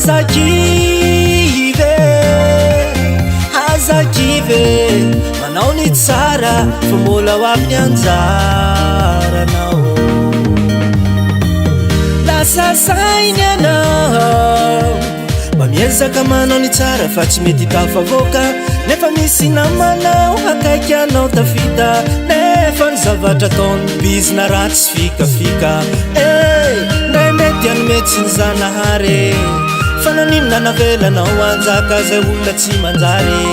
Aza kivy e, aza kivy e, manao ny tsara fa mbola ho avy ny anjaranao. Lasa saina ianao, mba miezaka manao ny tsara fa tsy mety tafavoaka, nefa misy namanao akaiky anao tafita, nefa ny zavatra ataony bizina ratsy fikafika. Eh, ndray mety hanome tsiny Zanahary, fa naninona navelanao hanjaka zay olona tsy manjary?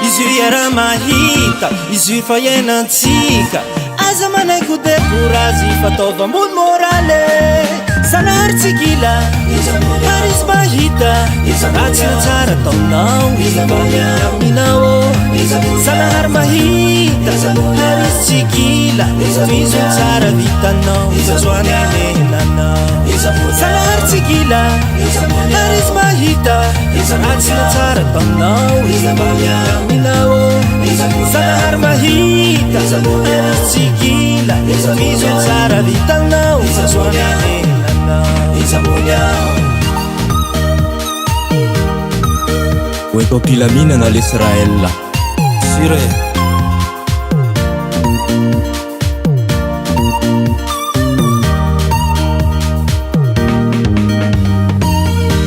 Izy io iaraha-mahita, izy io efa iainantsika. Aza manaiky ho dekorazy fa ataovy ambony morale. Zanahary tsy gila, ary izy mahita ratsy na tsara ataonao. Aminao, Zanahary mahita, ary izy tsy gila, tohizo ny tsara vitanao, fa tsy hanenenanao. Zanahary tsy gila, ary izy mahita ratsy na tsara ataonao. Aminao, Zanahary mahita, ary izy tsy gila, tohizo ny tsara vitanao, fa tsy hanenenanao. Ho eto am-pilaminana lesy Rael. Sur e.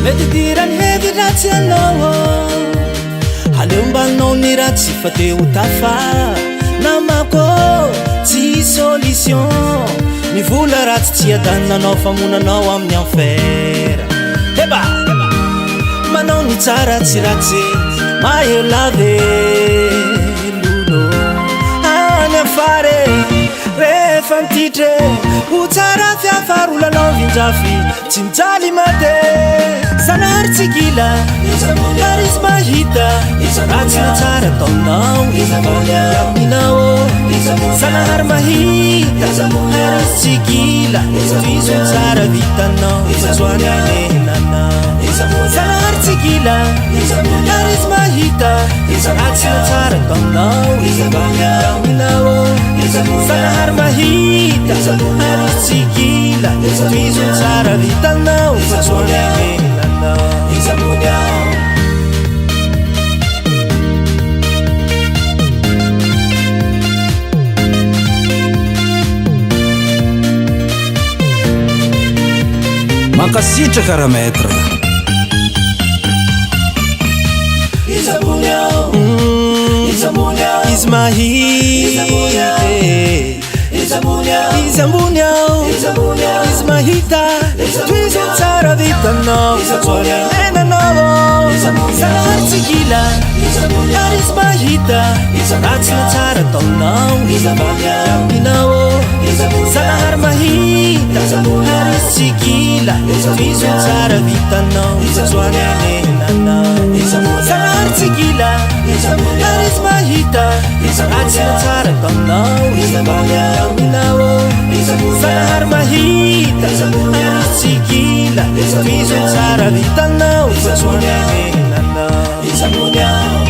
Mety hidiran'ny hevi-dratsy ianao, aleo mba hanao ny ratsy fa te ho tafa namako, tsy solution ny vola ratsy tsy adanonanao famonanao amin'ny enfer. Heba! Manao ny tsara tsy ratsy mahery lava e lolo any afara e rehefa mititra e ho tsara fiafara ho lalaovin-jafy tsy mijaly mate Zanahary tsy gila ary izy mahita ratsy na tsara ataonao aminao Zanahary mahita ary izy tsy gila tohizo ny tsara vitanao fa tsy ho anenenanao Zanahary tsy gila ary izy mahita ratsy na tsara ataonao aminao Zanahary mahita ary izy tsy gila tohizo ny tsara vitanao fa tsy ho anenenanao. Mankasitraka ra maître. Izy mahita e. Izy ambony ao, izy mahita, tohizo ny tsara vitanao, fa tsy hanenenanao. Zanahary tsy gila, ary izy mahita, ratsy na tsara ataonao, aminao. Zanahary mahita, ary izy tsy gila, tohizo ny tsara vitanao, fa tsy hanenenanao. Zanahary tsy gila, ary izy mahita, ratsy na tsara ataonao, aminao. Zanahary mahita, ary izy tsy gila, tohizo ny tsara vitanao, fa tsy hanenenanao.